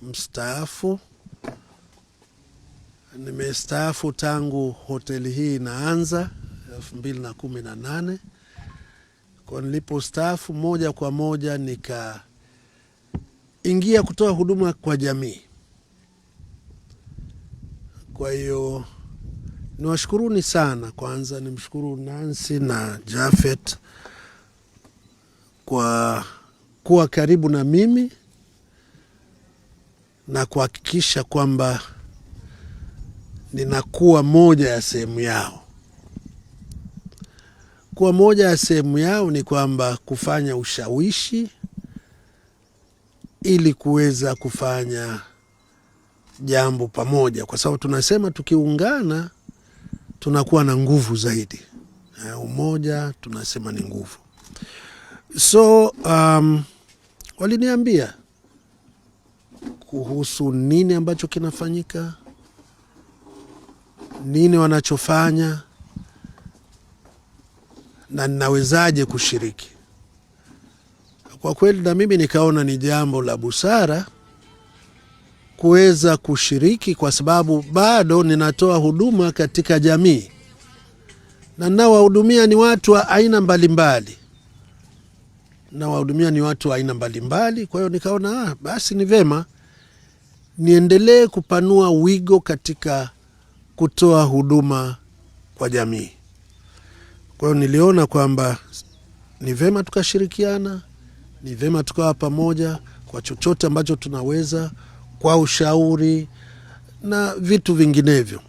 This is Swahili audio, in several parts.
mstaafu. Nimestaafu tangu hoteli hii inaanza 2018. Kwa nilipostaafu moja kwa moja nikaingia kutoa huduma kwa jamii. Kwa hiyo niwashukuruni sana. Kwanza nimshukuru Nancy na Jafet kwa kuwa karibu na mimi na kuhakikisha kwamba ninakuwa moja ya sehemu yao. Kuwa moja ya sehemu yao ni kwamba kufanya ushawishi ili kuweza kufanya jambo pamoja, kwa sababu tunasema tukiungana tunakuwa na nguvu zaidi. Umoja tunasema ni nguvu. So waliniambia kuhusu nini ambacho kinafanyika, nini wanachofanya na ninawezaje kushiriki. Kwa kweli na mimi nikaona ni jambo la busara kuweza kushiriki, kwa sababu bado ninatoa huduma katika jamii na ninaowahudumia ni watu wa aina mbalimbali, nawahudumia ni watu wa aina mbalimbali. Kwa hiyo nikaona basi ni vema niendelee kupanua wigo katika kutoa huduma kwa jamii. Kwa hiyo niliona kwamba ni vema tukashirikiana, ni vema tukawa pamoja kwa chochote ambacho tunaweza, kwa ushauri na vitu vinginevyo.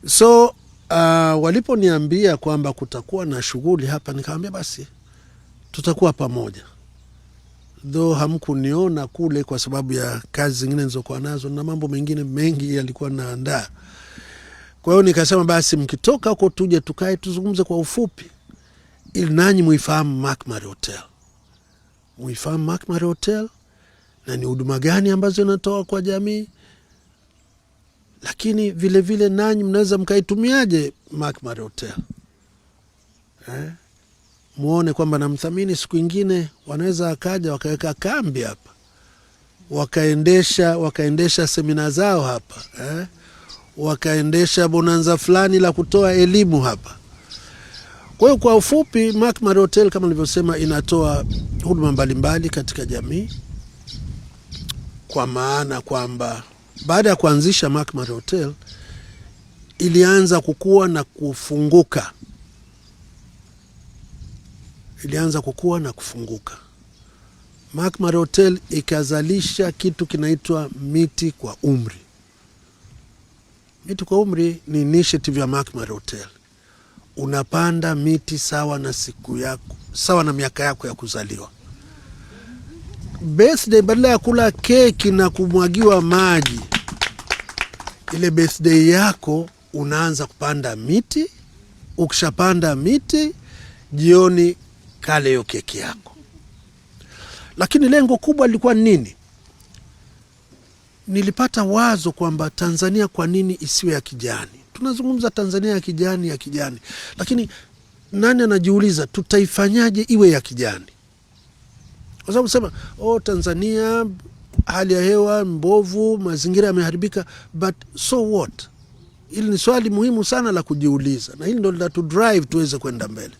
So waliponiambia kwamba kutakuwa na shughuli hapa, nikamwambia basi tutakuwa pamoja, though hamkuniona kule kwa sababu ya kazi zingine nilizokuwa nazo na mambo mengine mengi yalikuwa naandaa. Kwa hiyo nikasema basi mkitoka huko tuje tukae tuzungumze kwa ufupi, ili nanyi muifahamu Macmary Hotel, muifahamu Macmary Hotel na ni huduma gani ambazo inatoa kwa jamii, lakini vile vile nanyi mnaweza mkaitumiaje Macmary Hotel eh? Muone kwamba namthamini. Siku ingine wanaweza wakaja wakaweka kambi hapa, wakaendesha semina zao hapa eh? Wakaendesha bonanza fulani la kutoa elimu hapa. Kwa hiyo kwa ufupi, Macmary Hotel kama nilivyosema, inatoa huduma mbalimbali katika jamii, kwa maana kwamba baada ya kuanzisha Macmary Hotel ilianza kukua na kufunguka, ilianza kukua na kufunguka. Macmary Hotel ikazalisha kitu kinaitwa miti kwa umri. Miti kwa umri ni initiative ya Macmary Hotel. Unapanda miti sawa na siku yako, sawa na miaka yako ya kuzaliwa. Birthday, badala ya kula keki na kumwagiwa maji, ile birthday yako unaanza kupanda miti. Ukishapanda miti, jioni kale hiyo keki yako. Lakini lengo kubwa lilikuwa nini? Nilipata wazo kwamba Tanzania kwa nini isiwe ya kijani? Tunazungumza Tanzania ya kijani, ya kijani, lakini nani anajiuliza tutaifanyaje iwe ya kijani? Kwa sababu sema oh, Tanzania hali ya hewa mbovu, mazingira yameharibika, but so what? Hili ni swali muhimu sana la kujiuliza, na hili ndo linatu drive tuweze kwenda mbele.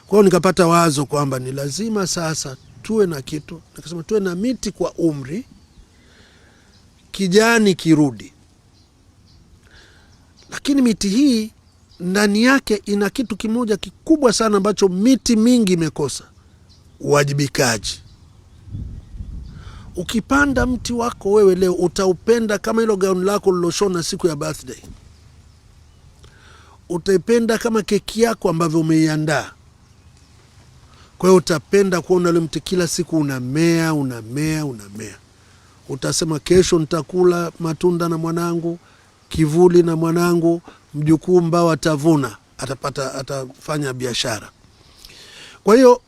Kwa hiyo nikapata wazo kwamba ni lazima sasa tuwe na kitu, nikasema tuwe na miti kwa umri, kijani kirudi. Lakini miti hii ndani yake ina kitu kimoja kikubwa sana ambacho miti mingi imekosa: uwajibikaji. Ukipanda mti wako wewe leo utaupenda kama hilo gauni lako liloshona siku ya birthday, utaipenda kama keki yako ambavyo umeiandaa. Kwa hiyo utapenda kuona ule mti kila siku unamea, unamea, unamea. Utasema kesho nitakula matunda na mwanangu, kivuli na mwanangu, mjukuu mbao atavuna, atapata, atafanya biashara. Kwa hiyo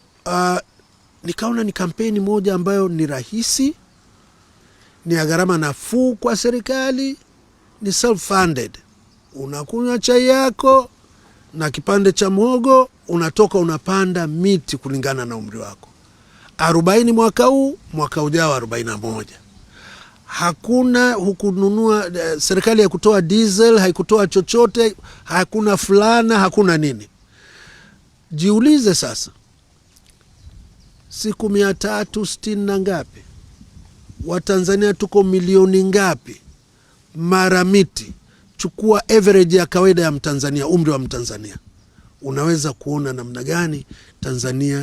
nikaona ni kampeni moja ambayo ni rahisi, ni ya gharama nafuu kwa serikali, ni self-funded. Unakunywa chai yako na kipande cha mhogo, unatoka unapanda miti kulingana na umri wako. 40 mwaka huu, mwaka ujao 41. Hakuna hukununua, serikali ya kutoa diesel, haikutoa chochote, hakuna fulana, hakuna nini. Jiulize sasa, siku 360 na ngapi? Watanzania tuko milioni ngapi? Mara miti, chukua average ya kawaida ya Mtanzania, umri wa Mtanzania, unaweza kuona namna gani Tanzania